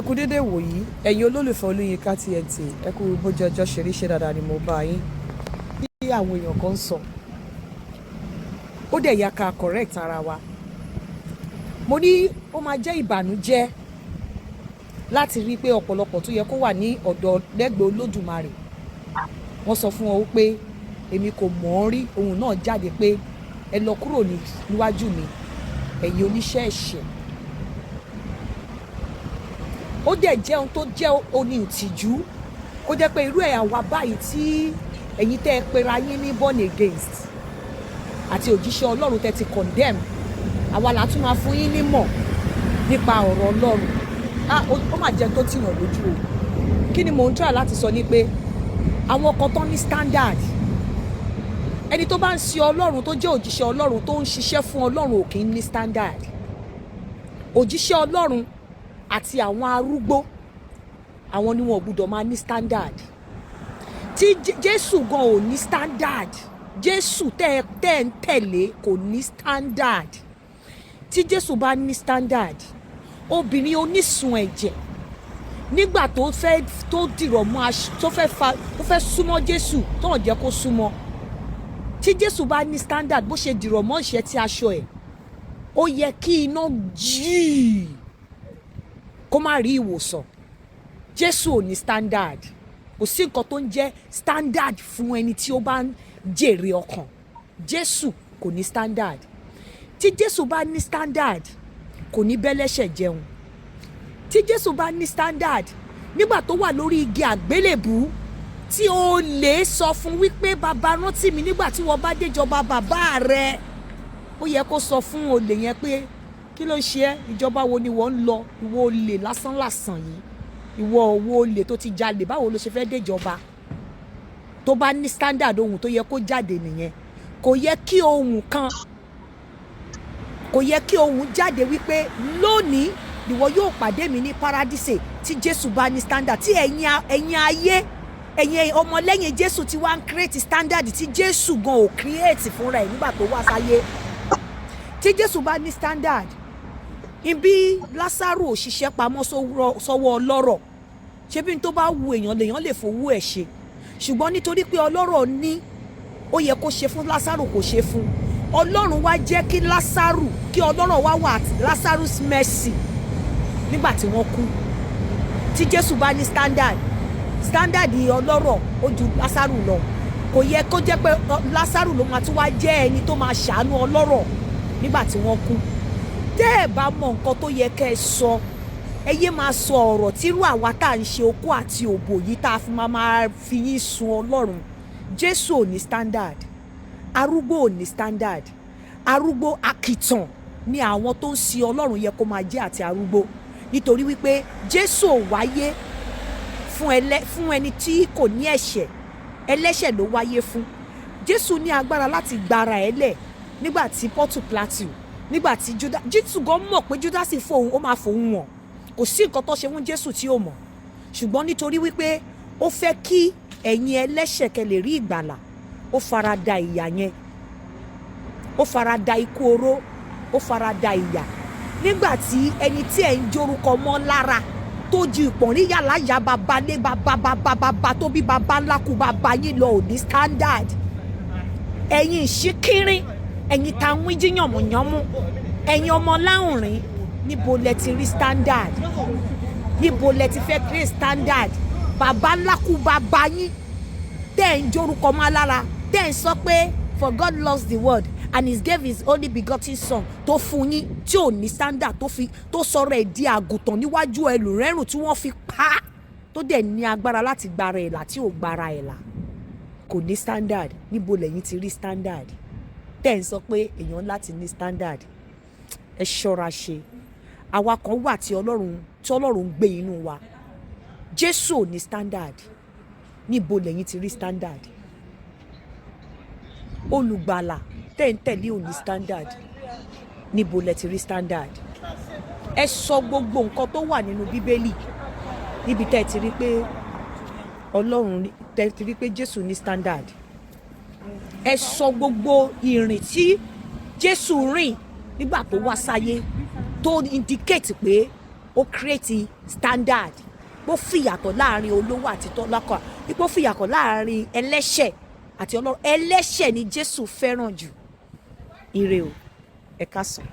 Ẹ kú dédé wòyí, ẹ̀yin olólùfẹ́ Olúyinká TNT. Ẹ kú bójú ọjọ́ ṣe rí. Ṣe dáadáa ni mo bá yín? Bí àwọn èèyàn kan ń sọ, ó dẹ̀ yá ká correct ara wa. Mo ní ó máa jẹ́ ìbànújẹ́ láti rí i pé ọ̀pọ̀lọpọ̀ tó yẹ kó wà ní ọ̀dọ̀ lẹ́gbẹ̀ẹ́ Olódùmarè, wọ́n sọ fún wọn pé èmi kò mọ̀ ọ́n rí. Ohun náà jáde pé ẹ lọ kúrò níwájú mi, ẹ̀yin oníṣẹ́ ẹ̀ṣẹ̀. Ó dẹ̀ jẹ́ ohun tó jẹ́ oní ìtìjú kó jẹ́ pé irú ẹ̀ àwa báyìí tí ẹ̀yin tẹ́ ẹ pera yín ní born against àti òjíṣẹ́ Ọlọ́run tẹ́ ti condemn, àwa là tún máa fún yín nímọ̀ nípa ọ̀rọ̀ Ọlọ́run. Ah, ó mà jẹ́ tó tìyàn lójú o. Kí ni mò ń try láti sọ ni pé àwọn kan tán ní standard, ẹni tó bá ń ṣe Ọlọ́run, tó jẹ́ òjíṣẹ́ Ọlọ́run, tó ń ṣiṣẹ́ fún Ọlọ́run, ò kì í ní standard. Òjíṣẹ́ Ọlọ́run àti àwọn arúgbó, àwọn ni wọn ò gbúdọ̀ máa ní standard. Tí Jésù gan ò ní standard. Jésù tẹ́ ẹ ń tẹ̀lé kò ní standard. Tí Jésù bá ní standard, obìnrin onísun ẹ̀jẹ̀, nígbà tó fẹ́ tó dìrọ̀ mọ́ aṣọ, tó fẹ́ fa, tó fẹ́ súnmọ́ Jésù, tó hàn jẹ́ kó súnmọ́, tí Jésù bá ní standard, bó ṣe dìrọ̀ mọ́ ìṣẹ́ tí aṣọ ẹ̀, ó yẹ kí iná jíì kó má rí ìwòsàn. Jésù ò ní standard. Kò sí nǹkan tó ń jẹ́ standard fún ẹni tí ó bá ń jèrè ọkàn. Jésù kò ní standard. Tí Jésù bá ní standard, kò ní bẹ́lẹ́ṣẹ̀ jẹun. Tí Jésù bá ní standard, nígbà tó wà lórí igi àgbélébùú, tí ó lè sọ fún wípé, "Bàbá, rántí mi nígbà tí wọ́n bá déjọba bàbá rẹ̀," ó yẹ kó sọ fún olè yẹn pé, "Kí ló ń ṣe ẹ́? Ìjọba wo ni wọ́n ń lọ, ìwọ olè lásánlàsàn yìí? Ìwọ owó olè tó ti jalè, báwo ló ṣe fẹ́ déjọba?" Tó bá ní standard, ohun tó yẹ kó jáde nìyẹn. Kò yẹ kí ohun kan, kò yẹ kí ohun jáde wípé, "Lónìí ìwọ yóò pàdé mi ní paradise." Tí Jésù bá ní standard, tí ẹ̀yin ayé, ẹ̀yin ọmọlẹ́yìn Jésù tí wá ń create standard tí Jésù gan ò create fúnra ẹ̀ nígbà tó wá sáyé. Tí Jésù bá ní standard, ibi Lásárù ò ṣiṣẹ́ pamọ́ sọ́wọ́ ọlọ́rọ̀, ṣebí n tó bá wu èèyàn lèèyàn lè fowó ẹ̀ ṣe. Ṣùgbọ́n nítorí pé ọlọ́rọ̀ ní ó yẹ kó ṣe fún Lásárù, kò ṣe fún. Ọlọ́run wá jẹ́ kí Lásárù, kí ọlọ́rọ̀ wá wà at Lásárù's mercy nígbà tí wọ́n kú. Tí Jésù bá ní standard, standard ọlọ́rọ̀ ó ju Lásárù lọ. Kò yẹ kó jẹ́ pé Lásárù ló máa tún wá jẹ́ ẹni tó máa ṣàánú ọlọ́rọ̀ nígbà tí wọ́n kú. Tẹ́ ẹ̀ bá mọ nǹkan tó yẹ kẹ́ ẹ sọ, ẹ yé máa sọ ọ̀rọ̀ tírú àwa tá à ń ṣe okó àti òbò yìí, tá a fi máa fi yín sun Ọlọ́run. Jésù ò ní standard. Arúgbó ò ní standard. Arúgbó akìtàn ni àwọn tó ń sin Ọlọ́run yẹ kó máa jẹ́, àti arúgbó, nítorí wípé Jésù ò wáyé fún ẹni tí kò ní ẹ̀ṣẹ̀. Ẹlẹ́ṣẹ̀ ló wáyé fún. Jésù ní agbára láti gbára ẹ̀ lẹ̀ nígbà tí Pọ́tù Plateau, nígbà tí Judas, Jésù gan mọ̀ pé Júdásì fóun, ó máa fòun wọ̀n. Kò sí nǹkan tó ṣe fún Jésù tí ó mọ̀, ṣùgbọ́n nítorí wípé ó fẹ́ kí ẹ̀yin ẹlẹ́ṣẹ̀ kẹ́ lè rí ìgbàlà, ó fara da ìyà yẹn, ó fara da ikú oró, ó fara da ìyà. Nígbà tí ẹni tí ẹ̀ ń jórúkọ mọ́ lára, tó ju ìpọ̀nrí yàrá yà bàbá lé bàbá bàbá bàbá tó bí bàbá ńlá kú bàbá yín lọ, ò ní standard. Ẹ̀yin ìṣíkírín, ẹ̀yin tá ń wíjí yànmùyánmú, ẹ̀yin ọmọ láwùnrín, níbo lẹ ti rí standard? Níbo lẹ ti fẹ́ create standard? Bàbá ńlá kú bàbá yín tẹ́ ẹ̀ ń jórúkọ mọ́ lára, tẹ́ ẹ̀ ń sọ pé, "For God loves the world and he gave his only begotten son," tó fún yín, tí ò ní standard, tó fi tó sọ̀rọ̀ ẹ̀ di àgùntàn níwájú ẹlòrẹ́rùn tí wọ́n fi pa á, tó dẹ̀ ní agbára láti gbára ẹ̀ là, tí ò gbára ẹ̀ là, kò ní standard. Níbo lẹ́yìn ti rí standard tẹ́ ẹ̀ ń sọ pé èèyàn láti ní standard? Ẹ ṣọ́ra ṣe. Àwa kan wà tí Ọlọ́run ń gbé inú wa. Jésù ò ní standard. Níbo lẹ́yìn ti rí standard? Olùgbàlà tẹ́ ń tẹ̀lé ò ní standard. Níbo lẹ ti rí standard? Ẹ sọ gbogbo nǹkan tó wà nínú Bíbélì níbi tẹ́ ẹ ti rí pé Ọlọ́run, tẹ́ ẹ ti rí pé Jésù ní standard. Ẹ sọ gbogbo ìrìn tí Jésù rìn nígbà tó wá sáyé tó indicate pé Ó create standard, ó fìyàtọ̀ láàrin olówó àti tọ́lákà, ipò fìyàtọ̀ láàrin ẹlẹ́ṣẹ̀ àti Ọlọ́run. Ẹlẹ́ṣẹ̀ ni Jésù fẹ́ràn jù. Ire o, ẹ káàsán.